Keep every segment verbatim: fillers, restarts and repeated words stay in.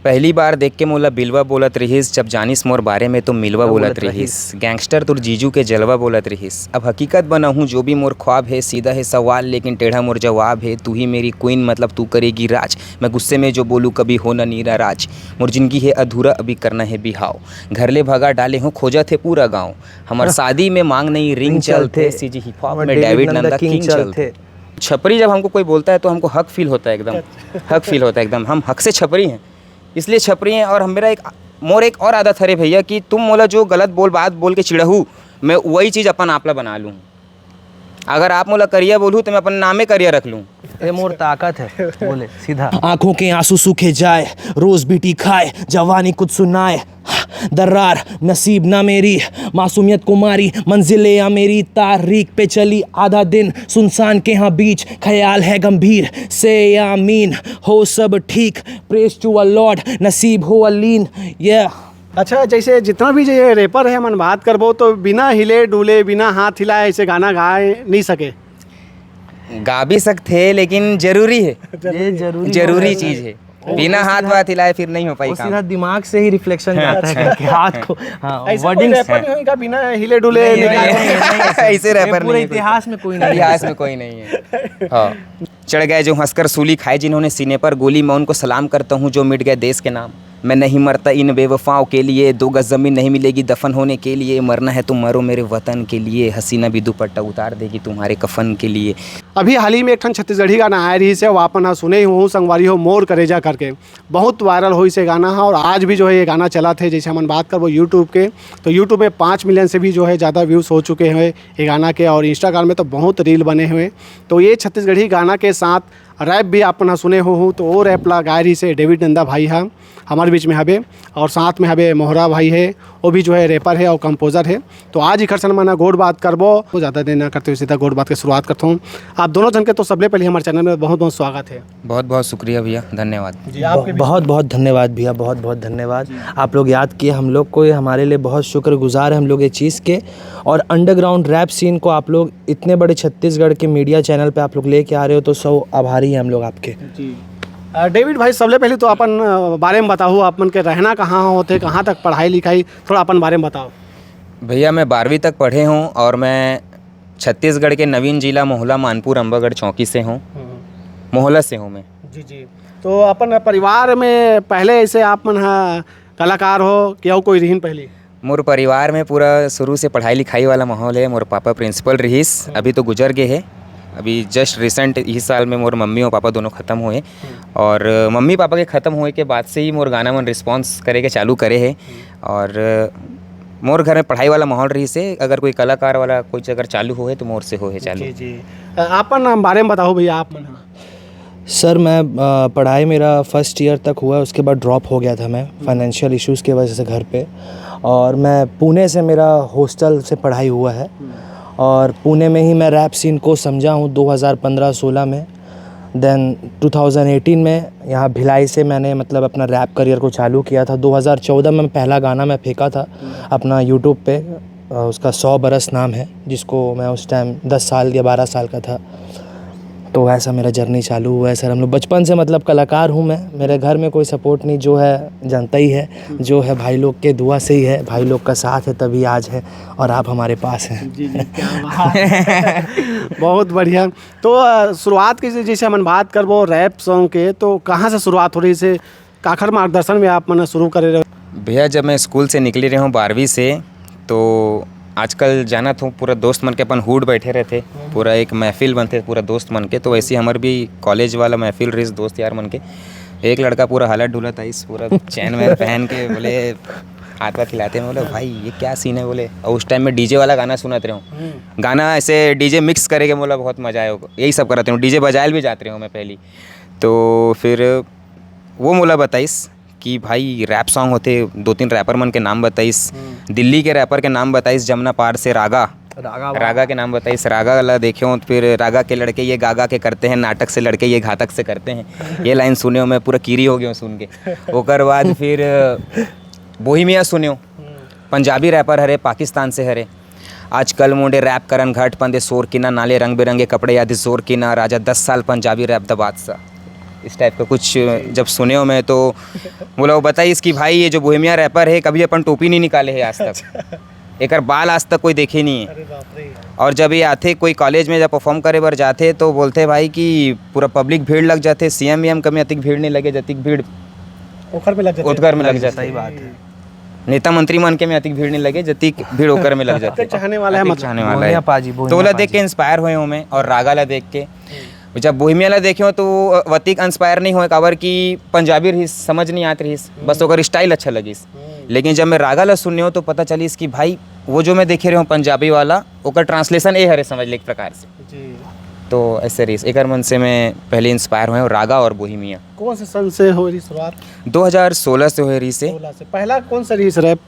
पहली बार देख के मोला बिलवा बोलत रिहिस, जब जानिस मोर बारे में तो मिलवा बोलत रिहिस। गैंगस्टर तोर जीजू के जलवा बोलत रिहिस। अब हकीकत बनाहूँ जो भी मोर ख्वाब हे, सीधा हे सवाल लेकिन टेढ़ा मोर जवाब हे। तू ही मेरी क्वीन, मतलब तू करेगी राज। मैं गुस्से में जो बोलूँ कभी हो ना नाराज। मोर जिंदगी हे अधूरा, अभी करना हे बिहाव। घर ले भगा डाले हो, खोजत हे पूरा गाँव। हमर शादी में मांग नहीं रिंग चलथे, सीजी हिप हॉप में डेविड नंदा किंग चलथे। छपरी जब हमको कोई बोलता है तो हमको हक फील होता है एकदम, हक फील होता है एकदम। हम हक से छपरी हैं, इसलिए छपरी हैं। और हम, मेरा एक, मोर एक और आदत हरे भैया कि तुम मोला जो गलत बोल, बात बोल के चिढ़हू, मैं वही चीज़ अपन आप ला बना लूँ। अगर आप मोला करिया बोलहू तो मैं अपन नामे करिया रख लूँ। ये मोर ताकत है, बोले सीधा। आंखों के आंसू सूखे जाए, रोज बीटी खाए, जवानी कुछ सुनाए। दर्रार नसीब ना मेरी, मासूमियत को मारी, मंजिल या मेरी तारीख पे चली आधा दिन। सुनसान के हाँ बीच ख्याल है गंभीर, से आमीन हो सब ठीक। Praise to our Lord, नसीब हो अलीन। ये अच्छा, जैसे जितना भी ये रैपर है, हमन बात करबो तो बिना हिले डुले, बिना हाथ हिलाए ऐसे गाना गाए नहीं सके। गा भी सकते हैं, लेकिन जरूरी है, ये जरूरी जरूरी है। चीज है। बिना हाथ वाथ हिलाए फिर नहीं हो पाई वो काम। सीधा दिमाग से ही रिफ्लेक्शन जाता है करके हाथ को। हाँ, ऐसा कोई वर्डिंग्स रैपर नहीं होगा बिना हिले डुले नहीं, निकाले। नहीं, नहीं, नहीं, ऐसे ये रैपर पूरे नहीं है कोई। इतिहास में कोई नहीं है। इतिहास में कोई नहीं है। हाँ। चढ़ गए जो हंसकर सूली, खाए जिन्होंने सीने पर गोली, मैं उनको सलाम करता हूँ जो मिट गए देश के नाम। मैं नहीं मरता इन बेवफाओं के लिए, दो गज जमीन नहीं मिलेगी दफन होने के लिए, मरना है तो मरो मेरे वतन के लिए, हसीना भी दुपट्टा उतार देगी तुम्हारे कफन के लिए। अभी हाल ही में एक ठन छत्तीसगढ़ी गाना आए रहिस हे, वो अपन ह सुने ही होहू संगवारी हो, मोर करेजा करके। बहुत वायरल होइस हे गाना ह, और आज भी जो है ये गाना चलत हे। जैसे हमन बात करबो YouTube के, तो YouTube में पाँच मिलियन से भी जो है ज़्यादा व्यूज़ हो चुके हैं ये गाना के, और Instagram में तो बहुत रील बने हुए। तो ये छत्तीसगढ़ी गाना के साथ रैप भी अपन ह सुने होहू, तो वो रैप ला गाए रहिस हे डेविड नंदा भाई ह, हमारे बीच में हबे, और साथ में हबे मोहरा भाई हे, वो भी जो है रैपर हे और कंपोजर हे। तो आज इखर से हमन ह गोठ बात करबो, तो ज़्यादा देर ना करते हुए सीधा गोठ बात के शुरुआत करथों। आप दोनों जन के तो सबले पहले हमारे चैनल में बहुत बहुत स्वागत है। बहुत बहुत शुक्रिया भैया, धन्यवाद। जी, आपके भी। बहुत बहुत धन्यवाद भैया, बहुत बहुत धन्यवाद। आप लोग याद किए हम लोग को, ये हमारे लिए बहुत शुक्रगुजार है हम लोग ये चीज़ के। और अंडरग्राउंड रैप सीन को आप लोग इतने बड़े छत्तीसगढ़ के मीडिया चैनल पे आप लोग लेके आ रहे हो, तो सौ आभारी हैं हम लोग आपके। जी। अ, डेविड भाई, सबले पहले तो अपन, अ, बारे में बताओ, आप मन के रहना कहाँ होथे, कहाँ तक पढ़ाई लिखाई, थोड़ा अपन बारे में बताओ। भैया, मैं बारहवीं तक पढ़े हूँ और मैं छत्तीसगढ़ के नवीन जिला मोहला मानपुर अम्बागढ़ चौकी से हूँ। हम्म। मोहला से हूँ मैं। जी, जी। तो अपन परिवार में पहले ऐसे आप मन ह कलाकार हो कि अउ कोई रिहिन पहले? मोर परिवार में पूरा शुरू से पढ़ाई लिखाई वाला माहौल है। मोर पापा प्रिंसिपल रिहिस, हम्म। अभी तो गुजर गए हैं। अभी just recent इस साल में मोर मम्मी और पापा दोनों खत्म हुए। हम्म। और मम्मी पापा के खत्म होए के बाद से ही मोर गाना मन रिस्पॉन्स करे के चालू करे है। हम्म। और मोर घर में पढ़ाई वाला माहौल रहिस हे, अगर कोई कलाकार वाला कुछ अगर चालू होहे तो मोर से होहे चालू। जी, जी। अ, अपन बारे में बताओ भैया, आप मन ह। सर, मैं, अ, पढ़ाई मेरा फर्स्ट ईयर तक हुआ, उसके बाद ड्रॉप हो गया था मैं, हम्म। फाइनेंशियल इश्यूज़ की वजह से घर पे। और मैं पुणे से, मेरा हॉस्टल से पढ़ाई हुआ है। हम्म। और पुणे में ही मैं रैप सीन को समझा हूँ दो हज़ार पन्द्रह सोलह में। देन टू थाउजेंड एटीन में यहाँ भिलाई से मैंने, मतलब, अपना रैप करियर को चालू किया था। दो हज़ार चौदह में पहला गाना मैं फेंका था, हम्म। अपना यूट्यूब पे, अ, उसका सौ बरस नाम है, जिसको मैं उस टाइम दस साल या बारह साल का था। तो ऐसा मेरा जर्नी चालू हुआ है सर। हम लोग बचपन से, मतलब, कलाकार हूँ मैं, मेरे घर में कोई सपोर्ट नहीं, जो है जानता ही है, हम्म। जो है भाई लोग के दुआ से ही है, भाई लोग का साथ है तभी आज है और आप हमारे पास हैं। जी, जी, क्या बात। बहुत बढ़िया। तो, अ, शुरुआत के, जैसे हमन बात करबो रैप सॉन्ग के, तो कहाँ से शुरुआत हो रहिस हे, काखर मार्गदर्शन में आप मन शुरू करे रहे? भैया, जब मैं स्कूल से निकले रहे हूँ बारहवीं से, तो आजकल जानत हो, पूरा दोस्त मन के अपन हुड बैठे रहते, हम्म। पूरा एक महफिल बनते पूरा दोस्त मन के। तो वैसे ही हमर भी कॉलेज वाला महफिल रहिस दोस्त यार मन के। एक लड़का पूरा हालत डुलत आइस, पूरा चैन वैन पहन के, बोले, हाथ वाथ हिलाते हैं, बोले, "भाई, ये क्या सीन है?" बोले। और उस टाइम में डीजे वाला गाना सुनत रहे हूँ। हम्म। गाना ऐसे डीजे मिक्स करे के मोला बहुत मजा आयो। यही सब करत रहे हूँ, डीजे बजायल भी जात रहे हूँ मैं पहली। तो फिर वो मोला बताइस कि भाई, रैप सॉन्ग होथे, दो तीन रैपर मन के नाम बताइस। हम्म। दिल्ली के रैपर के नाम बताइस, जमुना पार से रागा। रागा वाह। रागा के नाम बताइस, रागा ला देखे हो, फिर रागा के लड़के ये गागा के करते हैं, नाटक से लड़के ये घातक से करते हैं। ये लाइन सुने हो, मैं पूरा कीरी हो गया हूँ सुन के। ओकर बाद फिर बोहेमिया सुने हो, हम्म। पंजाबी रैपर हरे, पाकिस्तान से हरे। आजकल मुंडे रैप करन घट पंदे, शोर किना नाले रंग बिरंगे कपड़े याद जोर किना, राजा दस साल पंजाबी रैप द बादशाह। इस टाइप का कुछ जब सुने हो मैं तो बोला, वो बताइस कि भाई, ये जो बोहेमिया रैपर है, कभी अपन टोपी नहीं निकाले है आज तक। एकर बाल आज तक कोई देखे नहीं है। अरे बाप रे। और जब ये आथे कोई कॉलेज में, जब परफॉर्म करे बर जाथे, तो बोलथे भाई कि पूरा पब्लिक भीड़ लग जाथे, सीएम वीएम कम अतिक भीड़ नहीं लगे, जतिक भीड़ ओखर में लग जाथे। ओतकर में लग जाथे। सही बात है। नेता मंत्री मन के में अतिक भीड़ नहीं लगे, जतिक भीड़ ओकर में लग जाथे। चाहने वाला है, अतिक मतलब। चाहने वाला बोहेमिया है। पाजी, तो बोहेमिया ओला पाजी। देख के इंस्पायर होए हूँ मैं, और रागा ला देख के। जब बोहेमिया ला देखे हो तो वतिक इंस्पायर नहीं होए, काबर कि पंजाबी रहिस, समझ नहीं आत रहिस, बस ओकर स्टाइल अच्छा लगिस। लेकिन जब मैं रागा ला सुनने हो तो पता चलिस कि भाई, वो जो मैं देखे रहे हूँ पंजाबी वाला, ओकर ट्रांसलेशन ए हरे, समझ ले एक प्रकार से। जी। तो ऐसे रहिस, एकर मन से मैं पहले इंस्पायर होए हूँ, रागा और बोहेमिया। कौन से सन से हो रही शुरुआत? दो हज़ार सोलह से होए रहिस हे। सोलह से। पहला कौन सा रही रैप?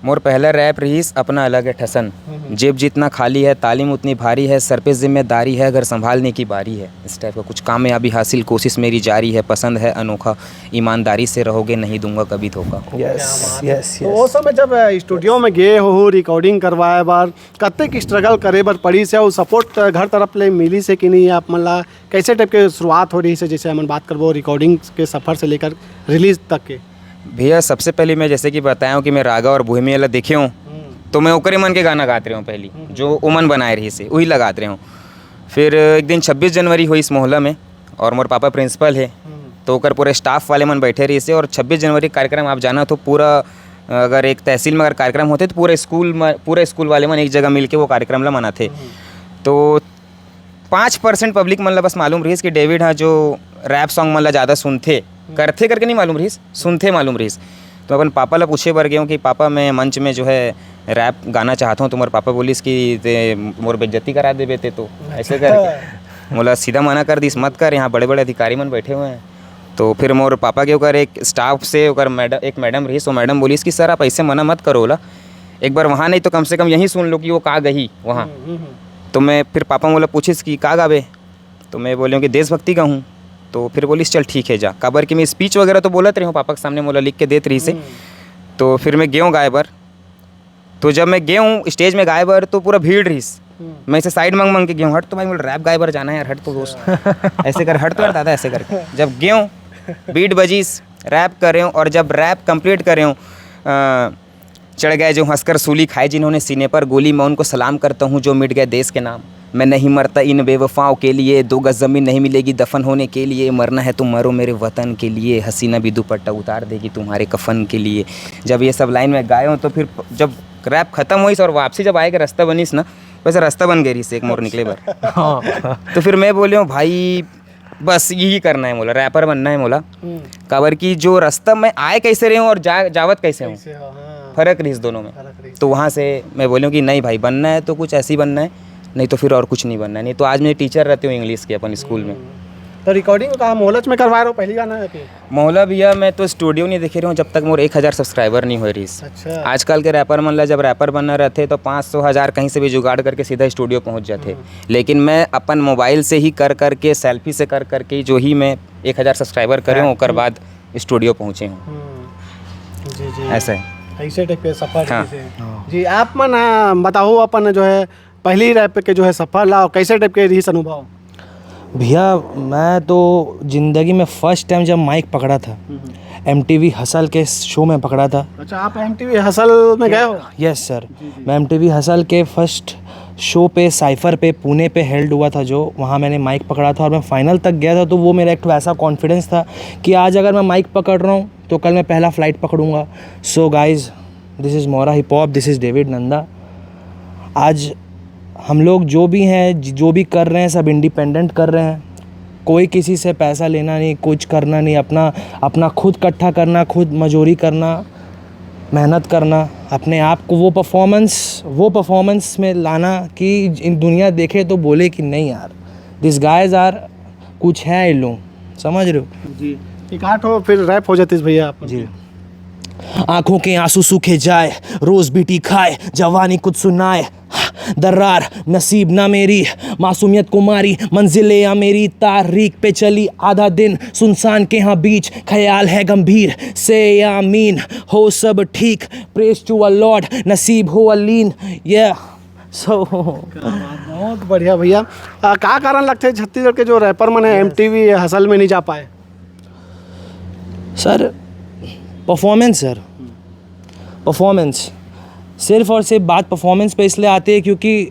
मोर पहला रैप रहिस अपना अलग है ठसन। जेब जितना खाली है, तालीम उतनी भारी है, सर पे जिम्मेदारी है, घर संभालने की बारी है। इस टाइप का कुछ, कामयाबी हासिल कोशिश मेरी जारी है, पसंद है अनोखा, ईमानदारी से रहोगे, नहीं दूंगा कभी धोखा। यस, यस, तो वो समय जब अ, स्टूडियो में गए हो, रिकॉर्डिंग करवाए बार, कतेक स्ट्रगल करे बर पड़ी से, और सपोर्ट घर तरफ ले मिली से कि नहीं? आप मन ला कैसे टाइप के शुरुआत हो रही से, जैसे हमन बात करबो रिकॉर्डिंग के सफर से लेकर रिलीज तक के? भैया, सबसे पहले मैं जैसे कि बताया हूँ कि मैं रागा और बोहेमिया ला देखे हूँ, तो मैं ओकरे मन के गाना गात रहे हूँ पहली, जो ओमन बनाए रहिस हे, वही लगात रहे हूँ। फिर एक दिन छब्बीस जनवरी होइस मोहला में, और मोर पापा प्रिंसिपल हे, तो ओकर पूरे स्टाफ वाले मन बैठे रहिस हे। और छब्बीस जनवरी के कार्यक्रम आप जाना तो पूरा, अगर एक तहसील में अगर कार्यक्रम होथे तो पूरा स्कूल में, पूरा स्कूल वाले मन एक जगह मिलके वो कार्यक्रम ला मनाथे। तो पाँच परसेंट पब्लिक मन ला बस मालूम रहिस कि डेविड हा जो रैप सॉन्ग मन ला ज़्यादा सुनथे, करथे करके नहीं मालूम रहिस, सुनथे मालूम रहिस। तो अपन पापा ला पूछे बर गए हूँ कि पापा, मैं मंच में जो है रैप गाना चाहता हूँ। तो मोर पापा बोलिस कि ते मोर बेइज्जती करा देबे ते तो, ऐसे करके मोला सीधा मना कर दिस, मत कर, यहाँ बड़े बड़े अधिकारी मन बैठे हुए हैं। तो फिर मोर पापा के ओकर एक स्टाफ से, ओकर मैडम, एक मैडम रहिस, वो मैडम बोलिस कि सर, आप ऐसे मना मत करो ओला, एक बार वहाँ नहीं तो कम से कम यहीं सुन लो कि वो का गही वहाँ। तो मैं फिर पापा मोला पूछिस कि का गाबे, तो मैं बोले हूँ कि देशभक्ति गाहूँ। तो फिर बोलिस चल ठीक है जा, काबर कि मैं स्पीच वगैरह तो बोलत रहे हूँ, पापा के सामने मोला लिख के देत रहिस हे। तो फिर मैं गए हूँ गाए बर। तो जब मैं गए हूँ स्टेज में गाए बर तो पूरा भीड़ रहिस। मैं इसे साइड मांग मांग के गए हूँ, हट तो भाई, मोला रैप गाए बर जाना है यार, हट तो दोस्त, ऐसे कर, हट तो यार दादा, ऐसे करके जब गए हूँ, बीट बजिस, रैप करे हूँ, और जब रैप कंप्लीट करे हूँ, अ, चढ़ गए जो हंसकर सूली खाए जिन्होंने सीने पर गोली, मैं उनको सलाम करता हूँ जो मिट गए देश के नाम। मैं नहीं मरता इन बेवफाओं के लिए, दो गज जमीन नहीं मिलेगी दफन होने के लिए, मरना है तो मरो मेरे वतन के लिए, हसीना भी दुपट्टा उतार देगी तुम्हारे कफन के लिए। जब ये सब लाइन में गाए हूँ तो फिर जब रैप खत्म होइस और वापसी जब आए के रास्ता बनिस ना, वैसे रास्ता बन गए रहिस एक मोर निकले बर। तो फिर मैं बोले हूँ भाई, बस यही करना है मोला, रैपर बनना है मोला। काबर कि जो रास्ता मैं आए कैसे रहे हूँ और जा, जावत कैसे हूँ, से, हाँ, हाँ, फर्क रहिस दोनों में। फर्क रहिस। तो वहाँ से मैं बोलूँ कि नहीं भाई, बनना है तो कुछ ऐसे ही बनना है, नहीं तो फिर और कुछ नहीं बनना है। नहीं तो आज मैं टीचर रहते हूँ इंग्लिश के अपन स्कूल में। तो रिकॉर्डिंग कहाँ, मोहलच में करवा रहे हो पहली गाना है कि? मोहला भैया, मैं तो स्टूडियो नहीं देखे रहे हूँ जब तक मोर एक हज़ार सब्सक्राइबर नहीं हुए रहिस। अच्छा। आजकल के रैपर मन ला जब रैपर बनना रहते तो पाँच सौ, हज़ार कहीं से भी जुगाड़ करके सीधा स्टूडियो पहुँच जाते। लेकिन मैं अपन मोबाइल से ही कर करके, सेल्फी से कर करके जो ही मैं एक हज़ार सब्सक्राइबर करे हूँ, ओकर बाद स्टूडियो पहुँचे हूँ। हम्म, जी जी। ऐसा है। ऐसे टाइप के सफर हाँ। जैसे। जी, आप मन, हाँ, बताओ अपन जो है पहली रैप के जो है सफर ला, और कैसे टाइप के रहिस अनुभव? भैया, मैं तो ज़िंदगी में फर्स्ट टाइम जब माइक पकड़ा था, एम टी वी हसल के शो में पकड़ा था। अच्छा, आप एम टी वी हसल में गए हो? यस सर, मैं एम टी वी हसल के फर्स्ट शो पे, साइफर पे, पुणे पे हेल्ड हुआ था जो, वहाँ मैंने माइक पकड़ा था और मैं फाइनल तक गया था। तो वो मेरा एक ठो ऐसा कॉन्फिडेंस था कि आज अगर मैं माइक पकड़ रहा हूँ तो कल मैं पहला flight पकड़ूंगा। So guys, this is Mora Hip Hop, this is David Nanda। आज हम लोग जो भी हैं, ज-, जो भी कर रहे हैं, सब इंडिपेंडेंट कर रहे हैं। कोई किसी से पैसा लेना नहीं, कुछ करना नहीं, अपना, अपना खुद इकट्ठा करना, खुद मजूरी करना, मेहनत करना, अपने आप को वो परफॉर्मेंस, वो परफॉर्मेंस में लाना कि इन दुनिया देखे तो बोले कि नहीं यार, these guys are, कुछ है ये लोग, समझ रहे हो? जी। एक आठ हो, फिर रैप हो जातीस भैया आप। जी। आंखों के आंसू सूखे जाए, रोज बीटी खाए, जवानी कुछ सुनाए। दर्रार नसीब ना मेरी, मासूमियत को मारी मंजिलें या मेरी। तारीख पे चली आधा दिन, सुनसान के हाँ बीच, ख्याल है गंभीर। से आमीन, हो सब ठीक, praise to our Lord, नसीब हो अलीन। Yeah, so बहुत बढ़िया भैया। आ, का कारण लगथे छत्तीसगढ़ के जो रैपर मन है एम टी वी हसल में नहीं जा पाए? सर, परफॉर्मेंस सर, परफॉर्मेंस, सिर्फ और सिर्फ बात परफॉर्मेंस पे इसलिए आती है क्योंकि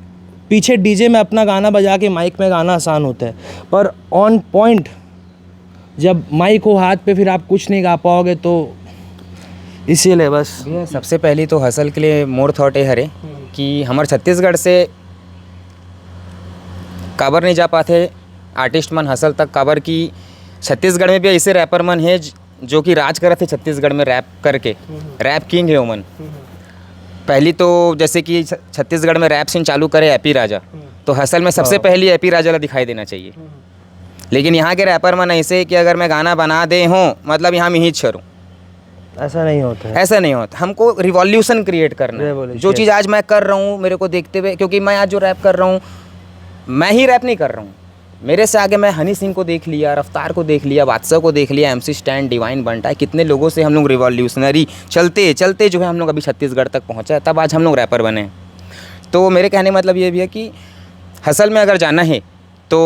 पीछे डीजे में अपना गाना बजा के माइक में गाना आसान होता है, पर ऑन पॉइंट जब माइक हो हाथ पे, फिर आप कुछ नहीं गा पाओगे। तो इसीलिए बस। भैया, सबसे पहली तो हसल के लिए मोर थॉट ये हरे कि हमर छत्तीसगढ़ से काबर नहीं जा पाते आर्टिस्ट मन हसल तक, काबर कि छत्तीसगढ़ में भी ऐसे रैपर मन हे ज-, जो कि राज करत हे छत्तीसगढ़ में रैप करके। रैप किंग है ओमन। पहली तो जैसे कि छ-, छत्तीसगढ़ में रैप सीन चालू करे एपी राजा, तो हसल में सबसे पहली एपी राजा ला दिखाई देना चाहिए। लेकिन यहाँ के रैपर मन ऐसे कि अगर मैं गाना बना दे हूँ, मतलब यहाँ में ही छरूँ। ऐसा नहीं होता है। ऐसा नहीं होता। हमको रिवॉल्यूशन क्रिएट करना है। Revolution। जो चीज़ आज मैं कर रहा हूँ, मेरे को देखते हुए, क्योंकि मैं आज जो रैप कर रहा हूँ, मैं ही रैप नहीं कर रहा हूँ, मेरे से आगे मैं हनी सिंह को देख लिया, रफ्तार को देख लिया, बादशाह को देख लिया, एमसी स्टैन, डिवाइन, बंटा, कितने लोगों से हम लोग रिवॉल्यूशनरी चलते चलते जो है हम लोग अभी छत्तीसगढ़ तक पहुँचा है, तब आज हम लोग रैपर बने। तो मेरे कहने का मतलब ये भी है कि हसल में अगर जाना है तो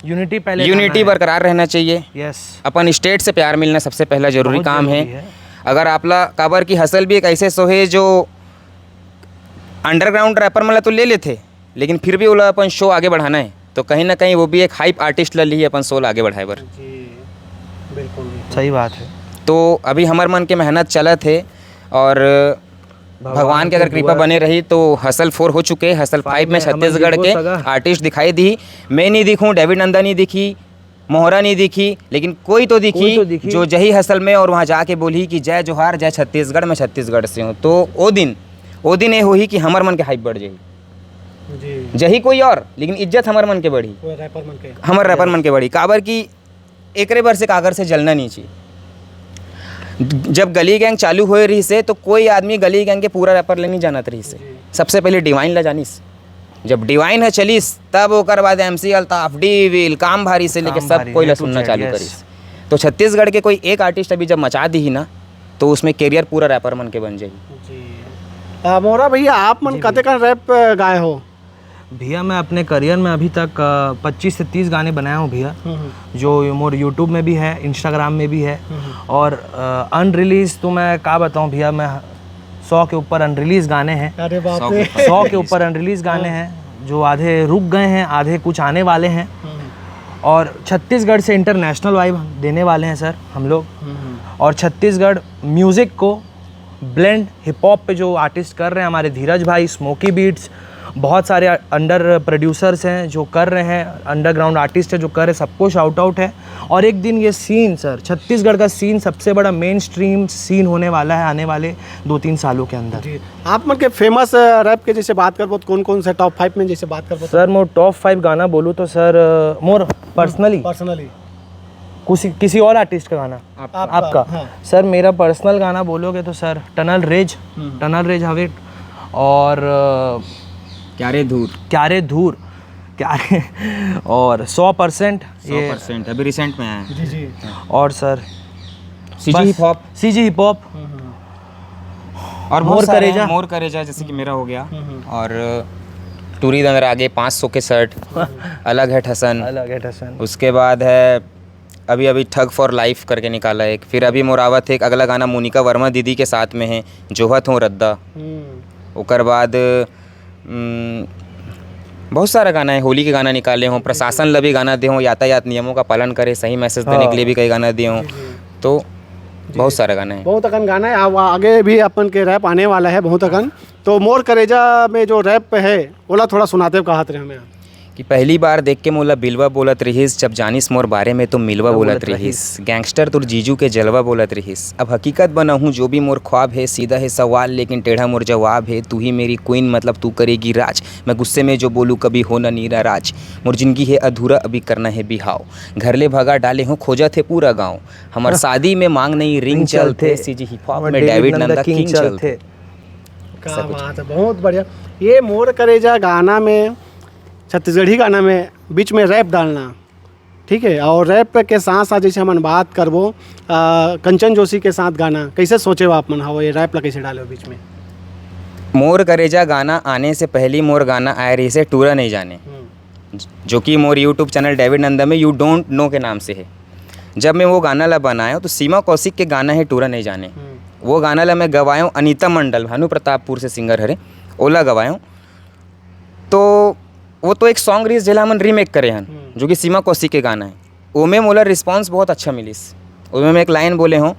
यूनिटी पहले यूनिटी बरकरार रहना चाहिए। यस। अपन स्टेट से प्यार मिलना सबसे पहला जरूरी बहुत काम है। जरूरी है। अगर आपला, काबर कि हसल भी एक ऐसे शो है जो अंडरग्राउंड रैपर मन ला तो ले लेथे, लेकिन फिर भी ओला अपन शो आगे बढ़ाना है, तो कहीं ना कहीं वो भी एक हाइप आर्टिस्ट ला ली अपन शो ला आगे बढ़ाए बर। जी, बिल्कुल। सही बात है। तो अभी हमर मन के मेहनत चलत है और भगवान के अगर कृपा बने रही तो हसल फोर हो चुके, हसल फाइव में छत्तीसगढ़ के आर्टिस्ट दिखाई दी। मैं नहीं दिखूं, डेविड नंदा नहीं दिखी, मोहरा नहीं दिखी, लेकिन कोई तो दिखी, कोई तो दिखी। जो जही हसल में और वहाँ जाके बोली कि जय जोहार, जय छत्तीसगढ़, मैं छत्तीसगढ़ से हूँ। तो वो दिन, वो दिन ये होही कि हमर मन के हाइप बढ़ जाही। जी। जही कोई और, लेकिन इज्जत हमर मन के बढ़ी, वो रैपर मन के। हमर रैपर मन के बढ़ी। काबर कि एकरे बर से कागर से जलना नहीं चाहिए। जब गली गैंग चालू होए रहिस हे, तो कोई आदमी गली गैंग के पूरा रैपर ले नहीं जानत रहिस हे। सबसे पहले डिवाइन ला जानिस। जब डिवाइन ह चलिस, तब ओकर बाद एमसी अल्ताफ, डी विल, काम भारी से लेके काम सब भारी, कोई ला A to सुनना Z, चालू yes। करिस। तो छत्तीसगढ़ के कोई एक आर्टिस्ट अभी जब मचा दी ही ना, तो उसमें कैरियर पूरा रैपर मन के बन जाही। जी। आ, मोहरा भैया, आप मन कते कन रैप गाए हो? भैया, मैं अपने करियर में अभी तक पच्चीस से तीस गाने बनाया हूँ भैया, जो मोर यूट्यूब में भी है, इंस्टाग्राम में भी है। और अनरिलीज तो मैं का बताऊँ भैया, मैं सौ के ऊपर अनरिलीज गाने हैं। अरे बाप सौ रे। के ऊपर। सौ के ऊपर अनरिलीज गाने हैं, जो आधे रुक गए हैं, आधे कुछ आने वाले हैं। और छत्तीसगढ़ से इंटरनेशनल वाइब देने वाले हैं सर हम लोग। और छत्तीसगढ़ म्यूज़िक को ब्लेंड हिप हॉप पे जो आर्टिस्ट कर रहे हैं, हमारे धीरज भाई, स्मोकी बीट्स, बहुत सारे अंडर प्रोड्यूसर्स हैं जो कर रहे हैं, अंडरग्राउंड आर्टिस्ट है जो कर रहे हैं, सबको शाउट आउट है। और एक दिन ये सीन सर, छत्तीसगढ़ का सीन सबसे बड़ा मेन स्ट्रीम सीन होने वाला है आने वाले दो तीन सालों के अंदर। जी, आप मन के फेमस रैप के जैसे बात करबो, तो कौन कौन से टॉप फाइव में जैसे बात करबो? सर, मोर टॉप फाइव गाना बोलूँ तो सर, मोर पर्सनली पर्सनली। किसी किसी और आर्टिस्ट का गाना? आपका। आपका? हाँ। सर, मेरा पर्सनल गाना बोलोगे तो सर, टनल रेज, टनल रेज हवे। और अ, क्यारे धूर। क्यारे धूर, क्यारे और सौ परसेंट। सौ परसेंट अभी रिसेंट में आया है। जी जी। और sir, CG hip hop. CG hip hop. और मोर बहुत सारे करेजा। हैं, मोर करेजा जैसे कि मेरा हो गया। और टूरी दंगर आगे पाँच सौ के शर्ट, अलग है ठसन। अलग है ठसन। उसके बाद है अभी अभी ठग फॉर लाइफ करके निकाला है एक। फिर अभी मोर आवत है एक अगला गाना मोनिका वर्मा दीदी के साथ में है, जोहत हूँ रद्दा। ओकर बाद उम, बहुत सारा गाना है, होली के गाना निकाले हों, प्रशासन ला भी गाना दे हों, यातायात नियमों का पालन करे, सही मैसेज देने के लिए भी कई गाना दिए हों। तो बहुत सारा गाना है। बहुत अकन गाना है, अब आगे भी अपन के रैप आने वाला है बहुत अकन। तो मोर करेजा में जो रैप है, ओला थोड़ा सुनाते कहत रहे हमें। कि पहली बार देख के मोला बिलवा बोलत रहिस, जब जानिस मोर बारे में तो मिलवा बोलत रहिस। गैंगस्टर तोर जीजू के जलवा बोलत रहिस। अब हकीकत बना हूँ जो भी मोर ख्वाब है, सीधा है सवाल लेकिन टेढ़ा मोर जवाब है। तू ही मेरी क्वीन, मतलब तू करेगी राज। मैं गुस्से में जो बोलूँ कभी हो ना नीरा राज। मोर जिंदगी है अधूरा, अभी करना है बिहाव। घर ले भगा डाले हो, खोजत है पूरा गाँव। हमर शादी में मांग नहीं रिंग चलते, सीजी हिप हॉप में डेविड नंदा किंग चलते। क्या बात है, बहुत बढ़िया। ये मोर करेजा गाना में, छत्तीसगढ़ी गाना में बीच में रैप डालना, ठीक है, और रैप के साथ साथ जैसे हमन बात करबो, आ, कंचन जोशी के साथ गाना, कैसे सोचे हो आप मन, हाँ, ये रैप ला कैसे डाले हो बीच में? मोर करेजा गाना आने से पहली मोर गाना आए रहिस हे टूरा नहीं जाने, जो कि मोर यूट्यूब चैनल डेविड नंदा में यू डोंट नो के नाम से है। जब मैं वो गाना ला बनायो तो सीमा कौशिक के गाना है टूरा नहीं जाने, वो गाना ला मैं गवायो, अनीता मंडल भानु प्रतापपुर से सिंगर हरे, ओला गवायो। तो वो तो एक सॉन्ग रहिस जेला हमन रीमेक करे हन, जो कि सीमा कौशिक के गाना है। ओमे मोला रिस्पॉन्स बहुत अच्छा मिलिस। ओमे मैं एक लाइन बोले हूँ,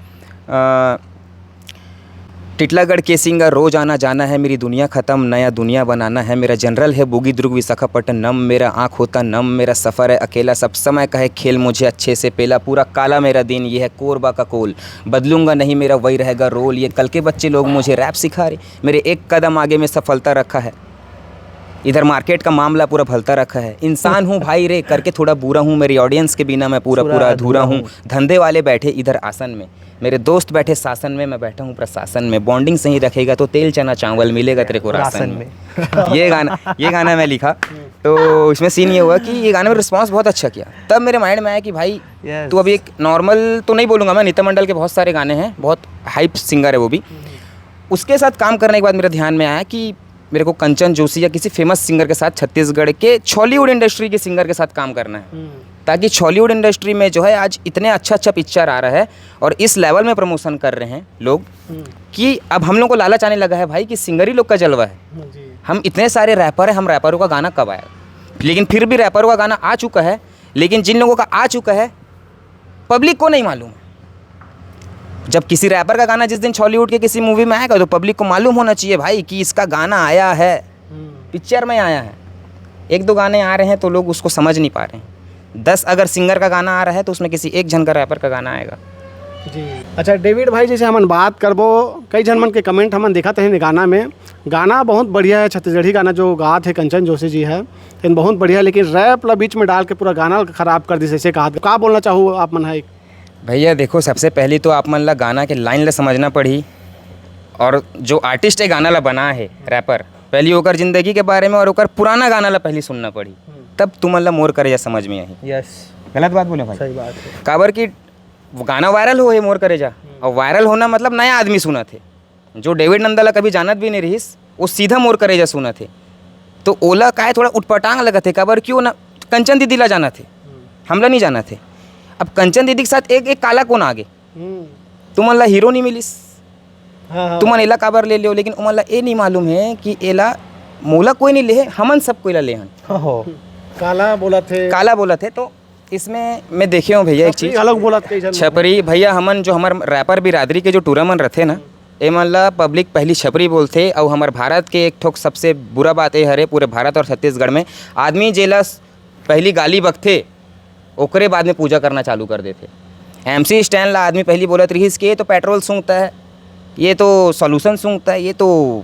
टिटलागढ़ के सिंगर रोज आना जाना है, मेरी दुनिया खत्म नया दुनिया बनाना है, मेरा जनरल है बोगी दुर्ग विशाखापट्टनम, मेरा आँख होता नम, मेरा सफर है अकेला, सब समय का है खेल, मुझे अच्छे से पेला, पूरा काला मेरा दिन, ये है कोरबा का कोल, बदलूंगा नहीं मेरा वही रहेगा रोल, ये कल के बच्चे लोग मुझे रैप सिखा रहे, मेरे एक कदम आगे में सफलता रखा है, इधर मार्केट का मामला पूरा भलता रखा है, इंसान हूँ भाई रे करके थोड़ा बुरा हूँ, मेरी ऑडियंस के बिना मैं पूरा पूरा अधूरा हूँ, धंधे वाले बैठे इधर आसन में, मेरे दोस्त बैठे शासन में, मैं बैठा हूँ प्रशासन में, बॉन्डिंग सही रखेगा तो तेल चना चावल मिलेगा तेरे को राशन राशन में। में। ये गाना, ये गाना मैं लिखा। तो इसमें सीन ये हुआ कि ये गाने में रिस्पॉन्स बहुत अच्छा किया। तब मेरे माइंड में आया कि भाई, यस। तू अभी एक नॉर्मल तो नहीं बोलूँगा मैं, अनीता मंडल के बहुत सारे गाने हैं, बहुत हाइप सिंगर है वो भी। उसके साथ काम करने के बाद मेरे ध्यान में आया कि मेरे को कंचन जोशी या किसी फेमस सिंगर के साथ छत्तीसगढ़ के छॉलीवुड इंडस्ट्री के सिंगर के साथ काम करना है, ताकि छॉलीवुड इंडस्ट्री में जो है आज इतने अच्छा अच्छा पिक्चर आ रहा है और इस लेवल में प्रमोशन कर रहे हैं लोग कि अब हम लोग को लालच आने लगा है भाई कि सिंगर ही लोग का जलवा है। जी। हम इतने सारे रैपर हैं, हम रैपरों का गाना कब आएगा? लेकिन फिर भी रैपरों का गाना आ चुका है, लेकिन जिन लोगों का आ चुका है पब्लिक को नहीं मालूम। जब किसी रैपर का गाना जिस दिन छॉलीवुड के किसी मूवी में आएगा तो पब्लिक को मालूम होना चाहिए भाई कि इसका गाना आया है, पिक्चर में आया है। एक दो गाने आ रहे हैं तो लोग उसको समझ नहीं पा रहे हैं। दस अगर सिंगर का गाना आ रहा है तो उसमें किसी एक जन का रैपर का गाना आएगा। जी। अच्छा डेविड भाई, जैसे हमन बात करबो, कई झन मन के कमेंट हमन देखत हन गाना में, गाना बहुत बढ़िया है, छत्तीसगढ़ी गाना जो गात है कंचन जोशी जी है, लेकिन बहुत बढ़िया, लेकिन रैप ला बीच में डाल के पूरा गाना ला खराब कर दिस, ऐसे कहा। का बोलना चाहू आप मन है? भैया देखो, सबसे पहली तो आप मन ला गाना के लाइन ला समझना पड़ही, और जो आर्टिस्ट ये गाना ला बना है, रैपर, पहली ओकर जिंदगी के बारे में और ओकर पुराना गाना ला पहली सुनना पड़ही, तब तुमन ला मोर करेजा समझ में आही। यस। गलत बात बोले भाई? सही बात है। काबर कि वो गाना वायरल हो है मोर करेजा, और वायरल होना मतलब नया आदमी सुनत है। जो डेविड नंदा ला कभी जानत भी नहीं रहिस, वो सीधा मोर करेजा सुनत हे। तो ओला काय थोड़ा उटपटांग लगत हे, काबर क्यों ना, कंचन दीदी ला जानत हे, हमला नहीं जानत हे। अब कंचन दीदी के साथ एक, एक काला कोन आगे, हम्म। तुमन ला हीरो नहीं मिलिस, हाँ, हाँ। तुमन एला काबर ले लियो, लेकिन उमन ला ए नहीं मालूम है कि एला मोला कोई नहीं ले हे, हमन सब कोई ला ले हन। हो। काला बोलत हे। काला बोलत हे, तो इसमें मैं देखे हूँ भैया एक छपरी चीज। घलोक बोलत कई झन। छपरी भैया, हमन जो हमर रैपर बिरादरी के जो टूरा मन रथे ना, ए मन ला पब्लिक पहली छपरी बोलथे, अउ हमर भारत के एक ठोक सबसे बुरा बात ए हरे पूरे भारत और छत्तीसगढ़ में, आदमी जेला पहली गाली बकथे, ओकरे बाद में पूजा करना चालू कर देथे। एमसी स्टैन ला आदमी पहली बोलत रहिस कि ये तो पेट्रोल सूंघता है, ये तो सॉल्यूशन सूंघता है, ये तो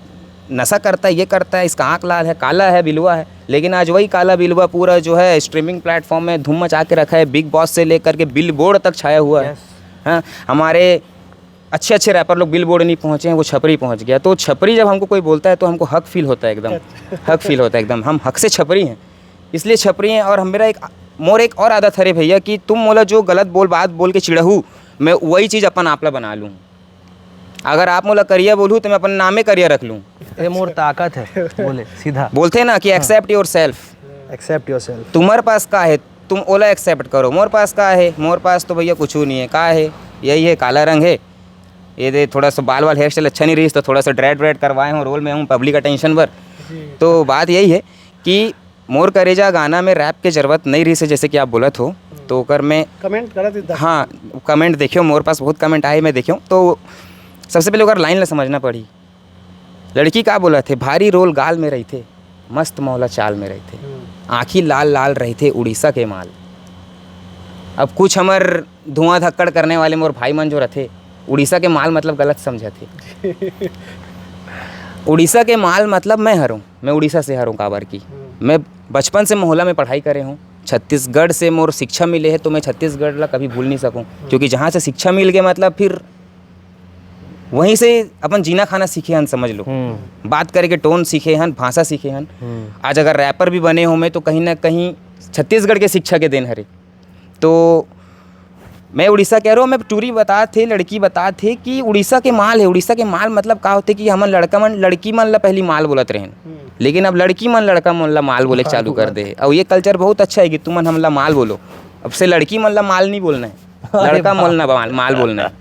नशा करता है, ये करता है, इसका आँख लाल है, काला है, बिलवा है। लेकिन आज वही काला बिलवा पूरा जो है स्ट्रीमिंग प्लेटफॉर्म में धूम मचा के रखा है, बिग बॉस से लेकर के बिलबोर्ड तक छाया हुआ है। यस। हाँ, हमारे अच्छे अच्छे रैपर लोग बिलबोर्ड नहीं पहुँचे हैं, वो छपरी पहुँच गया। तो छपरी जब हमको कोई बोलता है तो हमको हक फील होता है एकदम, हक फील होता है एकदम। हम हक से छपरी हैं, इसलिए छपरी हैं। और हम, मेरा एक, मोर एक और आदत हरे भैया कि तुम मोला जो गलत बोल, बात बोल के चिढ़ाहू, मैं वही चीज़ अपन आप ला बना लूँ। अगर आप मोला करिया बोलहू तो मैं अपन नामे करिया रख लूँ। ये मोर ताकत है, बोले सीधा। बोलते हैं ना कि हाँ। Accept yourself। Accept yourself। तुम्हारे पास का है, तुम ओला एक्सेप्ट करो। मोर पास का है? मोर पास तो भैया कुछ नहीं है। का है? यही है, काला रंग है। ये दे, थोड़ा सा बाल वाल हेयर स्टाइल अच्छा नहीं रही, तो थोड़ा सा ड्रेड व्रेड करवाए हूँ, रोल में हूँ, पब्लिक अटेंशन पर। तो बात यही है कि मोर करेजा गाना में रैप के जरूरत नहीं रही से, जैसे कि आप बोलत हो, तो ओकर में कमेंट करत ही था। हाँ, कमेंट देखियो, मोर पास बहुत कमेंट आए, मैं देखियो। तो सबसे पहले ओकर लाइन ला समझना पड़ी। लड़की का बोलत हे, भारी रोल गाल में रहिथे, मस्त मौला चाल में रहिथे, हम्म। आँखी लाल लाल रहिथे उड़ीसा के माल। अब कुछ हमर धुआं धक्कड़ करने वाले मोर भाई मन जो रथे, उड़ीसा के माल मतलब गलत समझत हे। उड़ीसा के माल मतलब मैं हरऊँ, मैं उड़ीसा से हरऊँ, काबर की हम्म। मैं बचपन से मोहला में पढ़ाई करे हूँ, छत्तीसगढ़ से मोर शिक्षा मिले है, तो मैं छत्तीसगढ़ ला कभी भूल नहीं सकूँ, हम्म। क्योंकि जहाँ से शिक्षा मिल गया मतलब फिर वहीं से अपन जीना खाना सीखे हन, समझ लो। हम्म। बात करे के टोन सीखे हन, भाषा सीखे हन। हम्म। आज अगर रैपर भी बने हो मैं, तो कहीं ना कहीं छत्तीसगढ़ के शिक्षा के देन हरे। तो मैं उड़ीसा कह रहा हूँ, मैं टूरी बता थे, लड़की बता थे कि उड़ीसा के माल है। उड़ीसा के माल मतलब का होते कि हमन लड़का मन, लड़की मन ला पहली माल बोलत रहेन, हम्म। लेकिन अब लड़की मन लड़का मन ला माल बोले माल चालू कर बोलत दे। और ये कल्चर बहुत अच्छा है कि तुमन हमला माल बोलो। अब से लड़की मन ला माल नहीं बोलना है। लड़का मोल ना माल, माल बोलना है।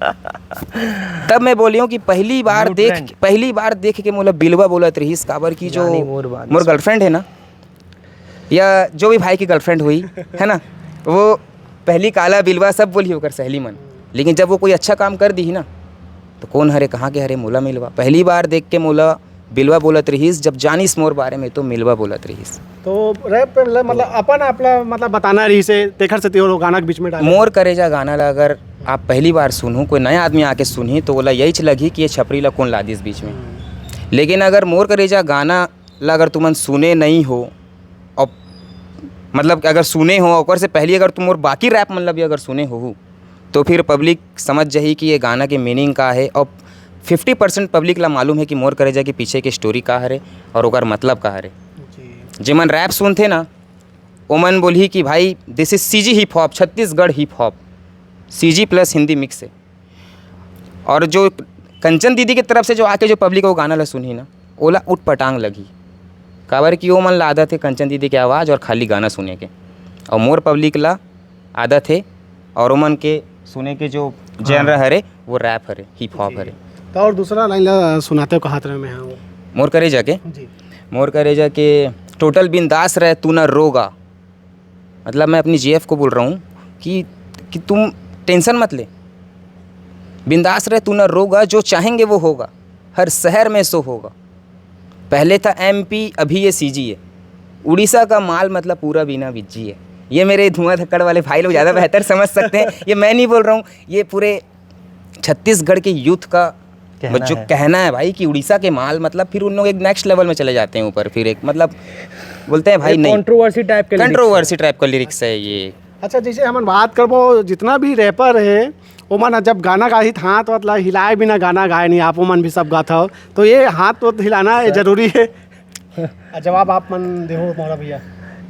तब मैं बोलियो कि पहली बार देख, पहली बार देख के मोला बिलवा बोलत रहिस, काबर कि जो मोर गर्लफ्रेंड है ना, या जो भी भाई की गर्लफ्रेंड हुई है ना, वो पहली काला बिलवा सब बोली ओकर सहेली मन। लेकिन जब वो कोई अच्छा काम कर दी ना, तो कौन हरे, कहाँ के हरे, मोला मिलवा। पहली बार देख के मोला बिलवा बोलत रहिस, जब जानिस मोर बारे में तो मिलवा बोलत रहिस। तो रैप पे मतलब, मतलब अपन आप ला मतलब बताना रहिस हे, तेखर सेती वो गाना के बीच में डाले। मोर करेजा गाना ला अगर आप पहली बार सुनहू, कोई नया आदमी आके सुनही, तो ओला यही लगही कि ये छपरी ला कौन ला दिस बीच में। लेकिन अगर मोर करेजा गाना ला अगर तुमन सुने नहीं हो, और मतलब अगर सुने हो, ओकर से पहले अगर तुम मोर बाकी रैप मन ला भी अगर सुने हो, तो फिर पब्लिक समझ जाही कि ये गाना के मीनिंग का है। और फिफ्टी परसेंट पब्लिक ला मालूम है कि मोर करेजा के पीछे के स्टोरी का हरे और ओकर मतलब का हरे। जेमन रैप सुनथे ना, ओमन बोलही कि भाई, this is C G hip hop, Chhattisgarh hip hop, C G plus Hindi mix है। और जो कंचन दीदी के तरफ से जो आके जो पब्लिक वो गाना ला सुनही ना, ओला उटपटांग लगही, काबर कि ओमन ला आदत है कंचन दीदी के आवाज़ और खाली गाना सुने के। और मोर पब्लिक ला आदत है और ओमन के सुने के जो जेनर हरे, वो रैप हरे, हिप हॉप हरे। तो और दूसरा लाइन ला सुनाते हो, कहात रहे मैं, हाँ, वो। मोर करेजा के जी। मोर करेजा के, टोटल बिंदास रहे, तू ना रोगा। मतलब मैं अपनी जीएफ को बोल रहा हूँ कि कि तुम टेंशन मत ले, बिंदास रहे, तू ना रोगा, जो चाहेंगे वो होगा, हर शहर में शो होगा। पहले था एमपी, अभी ये सीजी है। उड़ीसा का माल मतलब पूरा बिना बिज्जी है। ये मेरे धुआं धक्कड़ वाले भाई लोग ज़्यादा बेहतर समझ सकते हैं, ये मैं नहीं बोल रहा हूँ, ये पूरे छत्तीसगढ़ के यूथ का जो कहना है भाई कि उड़ीसा के माल, मतलब फिर उन लोग एक नेक्स्ट लेवल में चले जाते हैं ऊपर, फिर एक मतलब बोलते हैं भाई नहीं, कंट्रोवर्सी टाइप के कंट्रोवर्सी टाइप का लिरिक्स है ये। अच्छा, जैसे हमन बात करबो, जितना भी रैपर है, ओमन ह जब गाना गाही, हाथ वाथ ला हिलाए बिना गाना गाए नहीं, आप ओमन भी सब गाथव, तो ये हाथ वाथ हिलाना ये जरूरी है? आ, जवाब आप मन देहो मोला भैया।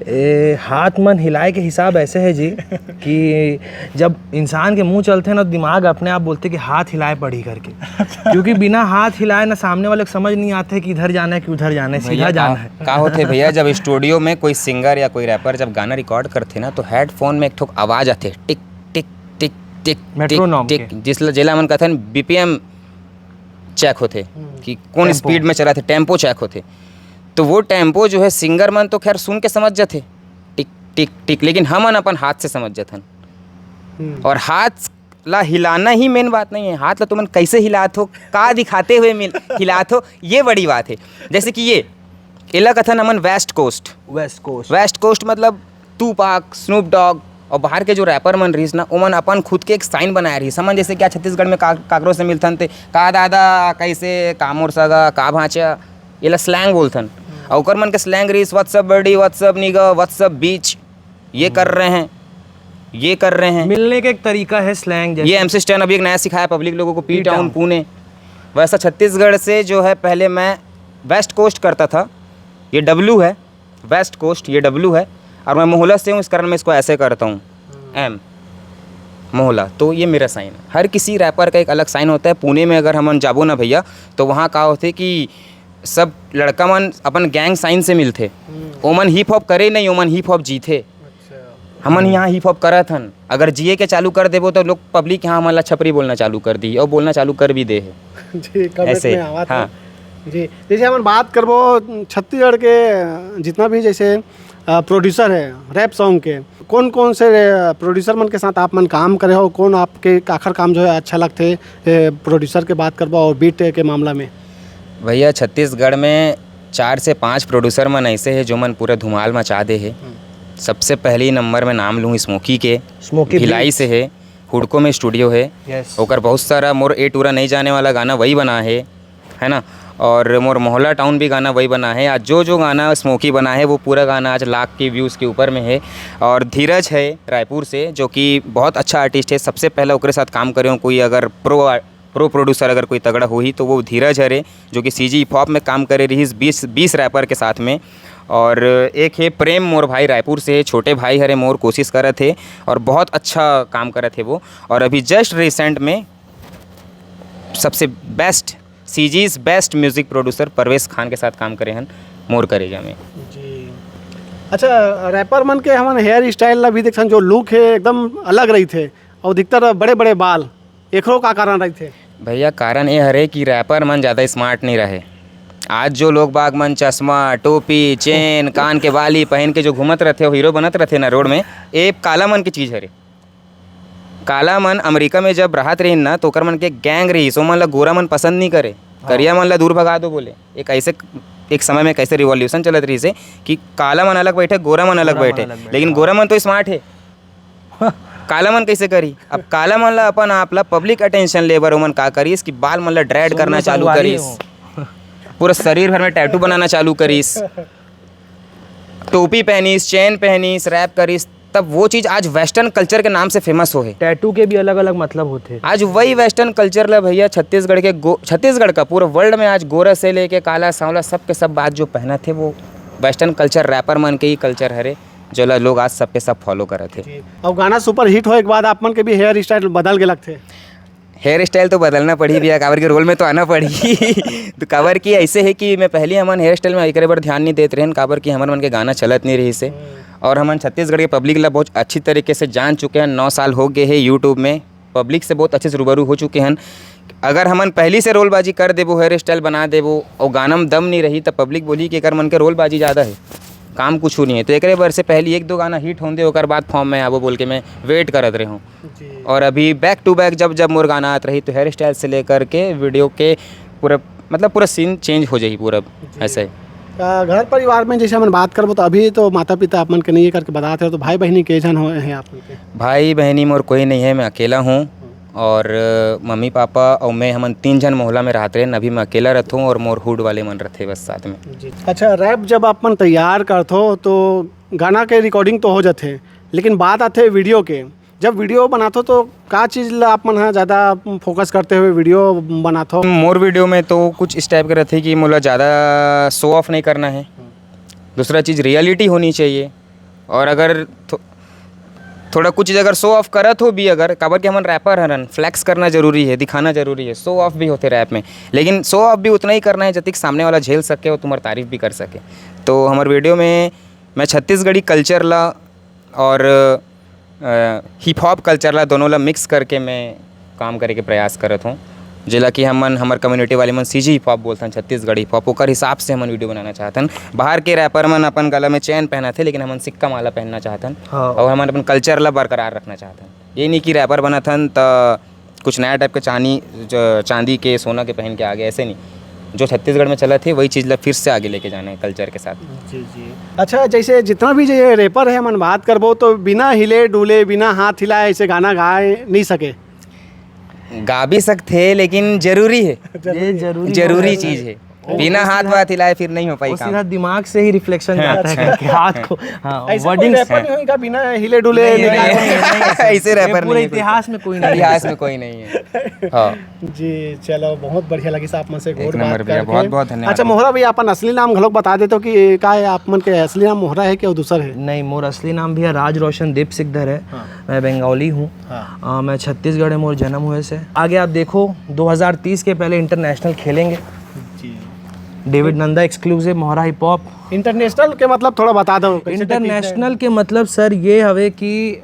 ए, हाथ मन हिलाए के हिसाब ऐसे है जी कि जब इंसान के मुंह चलथे ना, तो दिमाग अपने आप बोलथे कि हाथ हिलाए पड़ी करके, क्योंकि बिना हाथ हिलाए ना सामने वाले को समझ नहीं आथे कि इधर जाना है कि उधर जाना है, सीधा भैया, जाना का, है। का होथे भैया, जब स्टूडियो में कोई सिंगर या कोई रैपर जब गाना रिकॉर्ड करथे ना, तो हेडफोन में एक ठोक आवाज आथे, टिक टिक टिक टिक, मेट्रोनॉम टिक टिक, जिसला जेला मन कथन बीपीएम चेक होथे कि कौन स्पीड में चलाथे, टेम्पो चेक होथे। तो वो टेम्पो जो है, सिंगर मन तो खैर सुन के समझ जाथे, टिक टिक टिक, लेकिन हमन अपन हाथ से समझ जाथन। और हाथ ला हिलाना ही मेन बात नहीं है, हाथ ला तुमन कैसे हिलात हो, का दिखाते हुए मिल हिलात हो, ये बड़ी बात है। जैसे कि ये एला कथन हमन west coast. West coast. West coast मतलब टूपाक, स्नूप डॉग और बाहर के जो रैपर मन रहिस ना, ओमन अपन खुद के एक साइन बनाए रहिस। हमन जैसे क्या छत्तीसगढ़ में का, काकरो से मिलथन ते, "का दादा, कैसे, का मोर सगा, का भांचा", एला स्लैंग बोलथन। और ओकर मन के स्लैंग रहिस, "What's up buddy, what's up nigga, what's up bitch", ये कर रहे हैं, ये कर रहे हैं। मिलने का एक तरीका है स्लैंग जैसे। ये एमसी स्टैन अभी एक नया सिखाया पब्लिक लोगों को, पी टाउन पुणे। वैसा छत्तीसगढ़ से जो है, पहले मैं वेस्ट कोस्ट करता था, ये डब्ल्यू है, वेस्ट कोस्ट, ये डब्ल्यू है, और मैं मोहला से हूँ, इस कारण मैं इसको ऐसे करता हूँ, एम मोहला। तो ये मेरा साइन है। हर किसी रैपर का एक अलग साइन होता है। पुणे में अगर हमन जाबो ना भैया, तो वहाँ का होथे कि सब लड़का मन अपन गैंग साइन से मिलथे। ओमन हिप हॉप करे नहीं, ओमन हिप हॉप जीथे। हमन यहाँ हिप हॉप करत हन, अगर जिए के चालू कर देबो तो लोग, पब्लिक यहाँ हमन ला छपरी बोलना चालू कर दी और बोलना चालू कर भी दे है। जी, कमेंट ऐसे, में आवत हाँ। है। जी, जैसे हमन बात करबो छत्तीसगढ़ के जितना भी जैसे, अ, प्रोड्यूसर है रैप सॉन्ग के, कौन कौन से, अ, प्रोड्यूसर मन के साथ आप मन काम करे हो, कौन आपके आखिर काम जो है अच्छा लगथे, ए, प्रोड्यूसर के बात करबो और बीट के मामला में? भैया, छत्तीसगढ़ में चार से पांच प्रोड्यूसर मन ऐसे हैं जो मन पूरा धुमाल मचा दे है। सबसे पहली नंबर में नाम लूँ स्मोकी के, स्मोकी भिलाई से है, हुड़को में स्टूडियो है। यस। ओकर बहुत सारा मोर ए टूरा नहीं जाने वाला गाना वही बना है, है ना? और मोर मोहल्ला टाउन भी गाना वही बना है। आज जो जो गाना स्मोकी बना है, वो पूरा गाना आज लाख के व्यूज़ के ऊपर में है। और धीरज है रायपुर से, जो कि बहुत अच्छा आर्टिस्ट है, सबसे पहले ओकरे साथ काम करे हूँ। कोई अगर प्रो प्रो प्रोड्यूसर अगर कोई तगड़ा होही तो वो धीरज हरे, जो कि सीजी हिप हॉप में काम करे रहिस बीस बीस रैपर के साथ में। और एक है प्रेम, मोर भाई रायपुर से है, छोटे भाई हरे मोर, कोशिश करत है और बहुत अच्छा काम करत है वो। और अभी जस्ट रिसेंट में सबसे best, CG's best music producer Parvez Khan के साथ काम करे हन मोर करेजा में। जी। अच्छा, रैपर मन के हमन हेयर स्टाइल ला भी देखथन, जो लुक है एकदम अलग रहिथे। अउ अधिकतर बड़े-बड़े बाल, एकरो का कारण रहिथे? भैया, कारण ये हरे कि रैपर मन ज़्यादा स्मार्ट नहीं रहे। आज जो लोग बाग मन चश्मा, टोपी, चेन, कान के बाली पहन के जो घूमत रथे, हीरो बनत रथे ना रोड में, ये काला मन के चीज़ हरे। काला मन अमेरिका में जब रहत रहिन ना, तो ओकर मन के गैंग रहिस, ओमन ला गोरा मन पसंद नहीं करे। हाँ। करिया मन ला दूर भगा दो बोले। एक ऐसे, एक समय में कैसे रिवॉल्यूशन चलत रहिस हे कि काला मन अलग बैठे, गोरा मन अलग गोरा मन बैठे। अलग बैठे, लेकिन हाँ। गोरा मन तो स्मार्ट है। काला मन कैसे करी? अब काला मन ला अपन आप ला पब्लिक अटेंशन ले बर ओमन का करिस कि बाल मन ला ड्रेड सोनू करना चालू संगवारी करिस। हो। पूरा शरीर भर में टैटू बनाना चालू करिस। टोपी पहनिस, चेन पहनिस, रैप करिस, तब वो चीज़ आज वेस्टर्न कल्चर के नाम से फेमस हो है। टैटू के भी अलग-अलग मतलब होथे। आज वही वेस्टर्न कल्चर ला भैया छत्तीसगढ़ के गो-, छत्तीसगढ़ का पूरा वर्ल्ड में आज गोरा से लेके काला, सांवला, सब के सब आज जो पहनत हे वो वेस्टर्न कल्चर, रैपर मन के ही कल्चर हरे, जो ला लोग आज सब के सब फॉलो करत हे। जी। अउ गाना सुपर हिट होए के बाद आप मन के भी हेयर स्टाइल बदल के लगथे। हेयर स्टाइल तो बदलना पड़ही भैया, काबर के रोल में तो आना पड़ही। तो काबर कि ऐसे है कि मैं पहले हमन हेयर स्टाइल में एकरे बर ध्यान नहीं देत रहेन, काबर कि हमर मन के गाना चलत नहीं रहिस हे। हम्म। और हमन छत्तीसगढ़ के पब्लिक ला बहुत अच्छी तरीके से जान चुके हैं, नौ साल हो गए हैं यूट्यूब में, पब्लिक से बहुत अच्छे से रूबरू हो चुके हैं। अगर हमन पहली से रोलबाजी कर देबो, हेयर स्टाइल बना देबो और गाना में दम नहीं रही, तब पब्लिक बोली कि एकर मन के रोलबाजी ज़्यादा है, काम कुछ नहीं है। तो एकरे बर से पहली एक दो गाना हिट होन दे, ओकर बाद फॉर्म में आबो बोल के मैं वेट करत रहे हूँ। जी। और अभी बैक टू बैक जब जब मोर गाना आत रही, तो हेयर स्टाइल से लेकर के वीडियो के पूरा, मतलब, पूरा सीन चेंज हो जाही पूरा। जी। ऐसे ही। अ, घर परिवार में जैसे हमन बात करबो, तो अभी तो माता पिता आप मन के नहीं है करके बतात रहे, तो भाई बहिनी के झन हो, हैं आप मन के? भाई बहिनी मोर कोई नहीं है, मैं अकेला हूँ। हम्म। और, अ, मम्मी पापा और मैं, हमन तीन झन मोहल्ला में रहत रहेन, अभी मैं अकेला रहत हूँ और मोर हुड वाले मन रहते बस साथ में। जी। अच्छा, रैप जब आप मन तैयार करथो, तो गाना के रिकॉर्डिंग तो हो जाथे, लेकिन बात आथे वीडियो के। जब वीडियो बनाथो, तो का चीज़ ला आप मन ह ज़्यादा फोकस करते हुए वीडियो बनाथो? मोर वीडियो में तो कुछ इस टाइप के रहथे कि मोला ज़्यादा शो ऑफ नहीं करना है। दूसरा चीज़, रियलिटी होनी चाहिए। और अगर थो-, थोड़ा कुछ चीज़ अगर शो ऑफ करत हो भी, अगर, काबर कि हमन रैपर हरन, फ्लेक्स करना ज़रूरी है, दिखाना ज़रूरी है, शो ऑफ भी होथे रैप में, लेकिन शो ऑफ भी उतना ही करना है जतिक सामने वाला झेल सके और तुम्हार तारीफ भी कर सके। तो हमर वीडियो में मैं छत्तीसगढ़ी कल्चर ला और, अ, हिप हॉप कल्चर ला, दोनों ला मिक्स करके मैं काम करे के प्रयास करत हूँ, जेला कि हमन, हमर कम्युनिटी वाले मन सीजी हिप हॉप बोलथन, छत्तीसगढ़ी हिप हॉप, ओकर हिसाब से हमन वीडियो बनाना चाहथन। बाहर के रैपर मन अपन गला में चेन पहनत हे, लेकिन हमन सिक्का माला पहनना चाहथन। हाँ। और हमन अपन कल्चर ला बरकरार रखना चाहथन। ये नहीं कि रैपर बनत हन त कुछ नया टाइप के चांदी, ज-, चांदी के, सोना के पहन के आ गए, ऐसे नहीं। जो छत्तीसगढ़ में चलत हे, वही चीज़ ला फिर से आगे लेके जाना है कल्चर के साथ। जी, जी। अच्छा, जैसे जितना भी ये रैपर है, हमन बात करबो, तो बिना हिले डुले, बिना हाथ हिलाए ऐसे गाना गाए नहीं सके। गा भी सकते हैं, लेकिन जरूरी है। जरूरी ये है। जरूरी जरूरी है। चीज़ है। वो बिना वो हाथ सीधा वाथ हिलाए फिर नहीं हो पाई वो काम। सीधा दिमाग से ही रिफ्लेक्शन हाँ। जाता है अच्छा। करके हाथ को। हाँ, ऐसे कोई वर्डिंग्स। रैपर नहीं होगा बिना हिले डुले नहीं, निकाले। नहीं, नहीं, नहीं, ऐसे ये रैपर पूरे नहीं है कोई। इतिहास में कोई नहीं है। इतिहास में कोई नहीं है। हाँ। जी, चलो, बहुत बढ़िया लगिस आप मन से एक गोठ नंबर बात भैया, करके। बहुत बहुत धन्यवाद। अच्छा, मोहरा भैया, अपन असली नाम घलोक बता देते हो कि का है, आप मन के असली नाम मोहरा है कि दूसर है? नहीं, मोर असली नाम भैया राज रोशन दीप सिकदर है। हाँ। मैं बंगाली हूँ। हाँ। अ, मैं छत्तीसगढ़ में मोर जन्म हुए से। आगे आप देखो, दो हज़ार तीस के पहले इंटरनेशनल खेलेंगे। जी। डेविड नंदा एक्सक्लूसिव मोहरा हिप हॉप। इंटरनेशनल के मतलब थोड़ा बता दो, कैसे इंटरनेशनल के मतलब सर ये हवे कि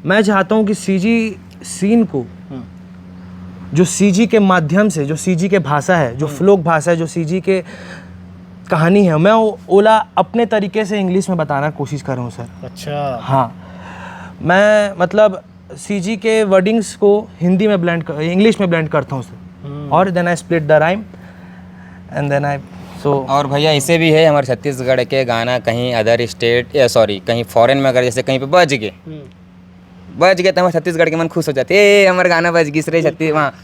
मैं चाहता हूँ कि सीजी सीन को, हम्म। जो सीजी के माध्यम से, जो सीजी के भाषा है, जो हम्म। फोक भाषा है, जो सीजी के कहानी है, मैं वो, ओला अपने तरीके से इंग्लिश में बताना कोशिश कर रहा हूँ सर। अच्छा। हाँ, मैं मतलब सीजी के वर्डिंग्स को हिंदी में ब्लेंड कर, इंग्लिश में ब्लेंड करता हूँ सर। हम्म। और then I split the rhyme and then I, so। और भैया, ऐसे भी है, हमारे छत्तीसगढ़ के गाना कहीं अदर स्टेट या सॉरी कहीं फॉरेन में अगर जैसे कहीं पे बज गए, हम्म। बज गए तो हमारे छत्तीसगढ़ के मन खुश हो जाते, "ए, हमारे गाना बज गिस रे छत्तीस वहाँ।"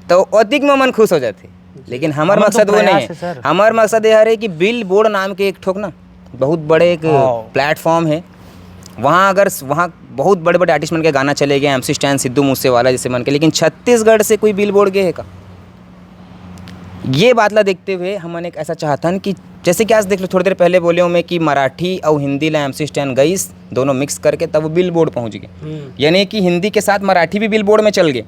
तो ओतिक में मन खुश हो जाते। लेकिन हमारा हमारा तो मकसद वो नहीं प्रयास है। है, सर। हमारा मकसद ये है कि बिल बोर्ड नाम के एक ठोक ना बहुत बड़े एक हाँ। प्लेटफॉर्म है, वहाँ अगर स-, वहाँ बहुत बड़े बड़े आर्टिस्ट मन के गाना चले गए, एमसी स्टैन, सिद्धू मूसेवाला जैसे मन के, लेकिन छत्तीसगढ़ से कोई बिल बोर्ड गए है का? ये बात ला देखते हुए हमन एक ऐसा चाहतन कि जैसे कि आज देख लो, थोड़ी देर पहले बोले हूँ मैं कि मराठी और हिंदी ला एमसी स्टैन गईस, दोनों मिक्स करके तब वो बिल बोर्ड पहुँच गए। हम्म। यानी कि हिंदी के साथ मराठी भी बिल बोर्ड में चल गए।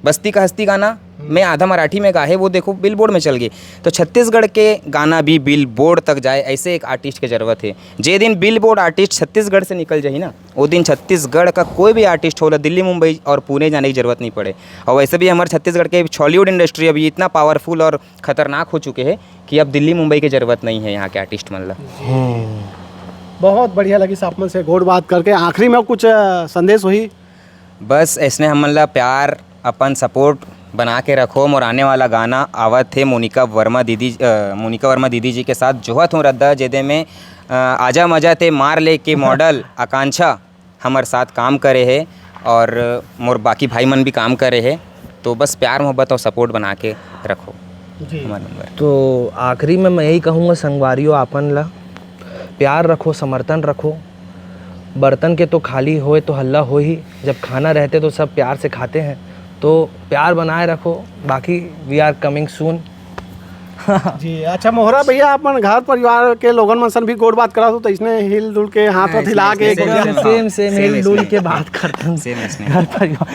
बस्ती का हस्ती गाना में आधा मराठी में गा हे, वो देखो बिलबोर्ड में चल गे। तो छत्तीसगढ़ के गाना भी बिलबोर्ड तक जाए, ऐसे एक आर्टिस्ट के जरूरत हे। जे दिन बिलबोर्ड आर्टिस्ट छत्तीसगढ़ से निकल जाही ना, वो दिन छत्तीसगढ़ का कोई भी आर्टिस्ट होला, दिल्ली, मुंबई और पुणे जाने की जरूरत नहीं पड़े। और वैसे भी हमारे छत्तीसगढ़ के छॉलीवुड इंडस्ट्री अभी इतना पावरफुल और खतरनाक हो चुके हैं कि अब दिल्ली, मुंबई की जरूरत नहीं है यहाँ के आर्टिस्ट मन ला। बहुत बढ़िया लगिस आप मन से गोठ बात करके। आखिरी में कुछ अ, संदेश होही? बस ऐसने हमन ला प्यार, अपन सपोर्ट बना के रखो। मोर आने वाला गाना आवत हे मोनिका वर्मा दीदी, अ, मोनिका वर्मा दीदी जी के साथ, जोहत हूँ रद्दा, जेदे में अ, आजा मजा ते मार ले के मॉडल आकांक्षा हमर साथ काम करे हे और मोर बाकी भाई मन भी काम करे हे। तो बस प्यार, मोहब्बत और सपोर्ट बना के रखो। जी। हमारे नंबर। तो आखिरी में मैं यही कहूँगा संगवारियों, आपन ला प्यार रखो, समर्थन रखो। बर्तन के तो खाली होए तो हल्ला हो ही, जब खाना रहते तो सब प्यार से खाते हैं। तो प्यार बनाए रखो, बाकी we are coming soon। जी। अच्छा मोहरा भैया, अपन घर परिवार के लोगन मन सन भी गोठ बात करत हो, तो इसने हिल डुल के हाथ वाथ हिला के ऐसे एकदम ही सेम सेम सेम same हिल डुल इसमें। के बात करते हैं। सेम इसमें। घर परिवार,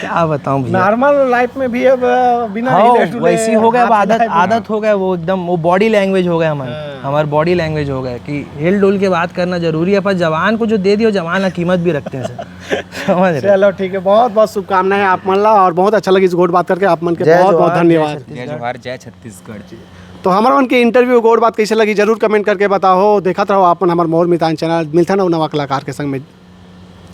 क्या बताऊं भैया। नॉर्मल लाइफ में भी अब अ, बिना हाँ, हिले डुले वैसी हो गया, अब हाथ आदत हिला के आदत हो गया वो एकदम, वो बॉडी लैंग्वेज हो गया हमारी। हाँ। हमारी बॉडी लैंग्वेज हो गया कि हिल डुल के बात करना जरूरी है, पर जवान को जो दे दियो, जवान की कीमत भी रखते हैं सर। समझ रहे? चलो ठीक है, बहुत बहुत शुभकामनाएं आप मन ला और बहुत अच्छा लगिस गोठ बात करके। आप मन के जय बहुत बहुत जोहार, धन्यवाद। जय जय जोहार, जय छत्तीसगढ़। तो हमर मन के इंटरव्यू गोठ बात कैसे लगी, जरूर कमेंट करके बताओ। देखत रहो अपन हमर मोर मितान चैनल। मिलथन अउ नवा कलाकार के संग में।